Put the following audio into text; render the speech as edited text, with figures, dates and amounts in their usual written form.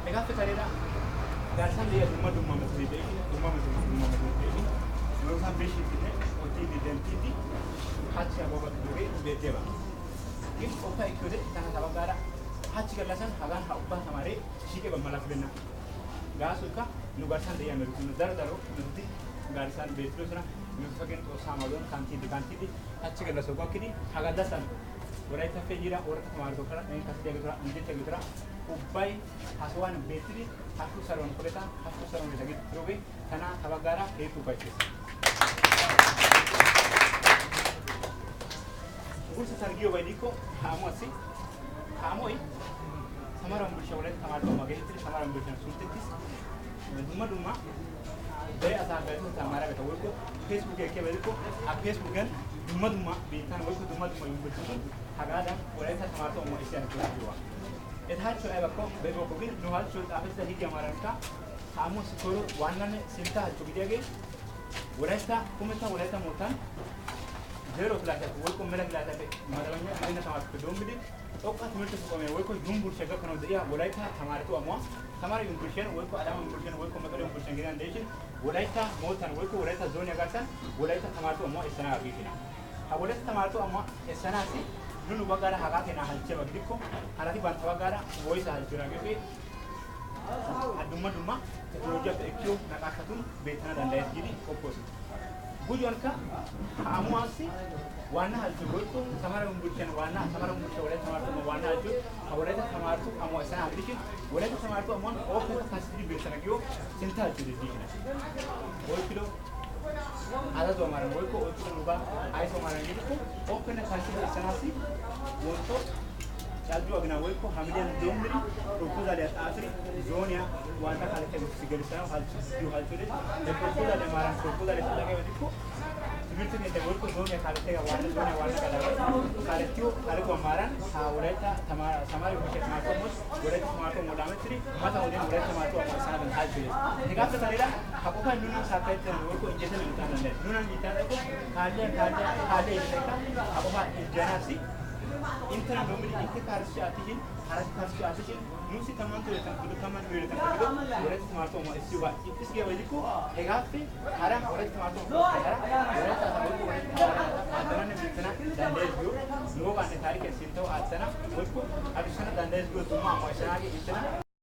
Egaa fekareedha gaarsan biyya dumma mata beeki yoo isaan beeksifne hojii diidamtiitti hachi ababa duree beekeba. Gin ofa ikkode kana tabagaadha hachi gallasan hagaan haa ubbaa tamaree shiiqee bammalaaf benna. Gaasuka nu gaarsan deeyaa meeru nu dardaro nuti gaarsan beektuu sana nu fagen osamadoon kantiidi hachi gallasoo bakkidi hagallasan walaita fejira orata tamarto kala en kasde gitra indite gitra ubbay haswan betri haku saron koleta haku saron dagi trobe kana tabagara hetu baches Ursa targiyo baydiko hamoi samaram bulsha walet tamarto magehitri samaram bulsha sultetis dumma dari asal baytu tamara beta wolko Facebook ke baydiko a Facebook gan dumma bitan wolko dumma yumbutu hagada walaita tamarto mo isian kuwa ethacho ebako bego kogin no halcho afisa higi amaranka hamo sikoro wanane sinta halcho gidege walaita kumeta walaita motan zero plata wolko mera plata be madalanya ina tamarto dombidi okat multi kome wolko yumbur shega kano dia walaita tamarto amwa tamar yumbushen wolko adama yumbushen wolko makale yumbushen gidan deshin walaita motan wolko walaita zone agartan walaita tamarto amwa isana agikina ha walaita tamarto amwa isana si nunu bagara haga kena halche bagdiko harati banta bagara voice halchura gefe dumma teknoloji of ekyo nakakatun betana dandayet gidi opposite bujonka amuasi wana halchu goito samara umbulchen wana samara umbulchen wala tamartu wana halchu awala tamartu amu sana abdikin wala tamartu amon opposite kasidi betana gyo sinta halchu dikina oy kilo ada do amaran wolko otro lugar aiso amaran gidiko opene kasidi sanasi wonto jalju agna wolko hamidian domri proposal ya asri zonia wanda kalete sigerisa halchu halchude de proposal amaran proposal ya lage diko sibirte de wolko zonia kalete ga wanda zonia wanda kala kaletio alko amaran ha woleta tamara samari bishe tamato mos woleta tamato modametri mata woleta woleta tamato amasan halchude digata tarira hakoka nunu sakete wolko injesen nutana nuna nitana ko kale iteka hakoka janasi intera domri inte karshi atijin harasi karshi atijin nusi tamanto letan kudu taman letan kudu woleta tamato mo esiwa isge wajiko hegafi hara woleta tamato hara woleta tamato woleta adana bitna dandezgo no bane tarike sinto atsana wolko abishana dandezgo tuma mo shana ge itna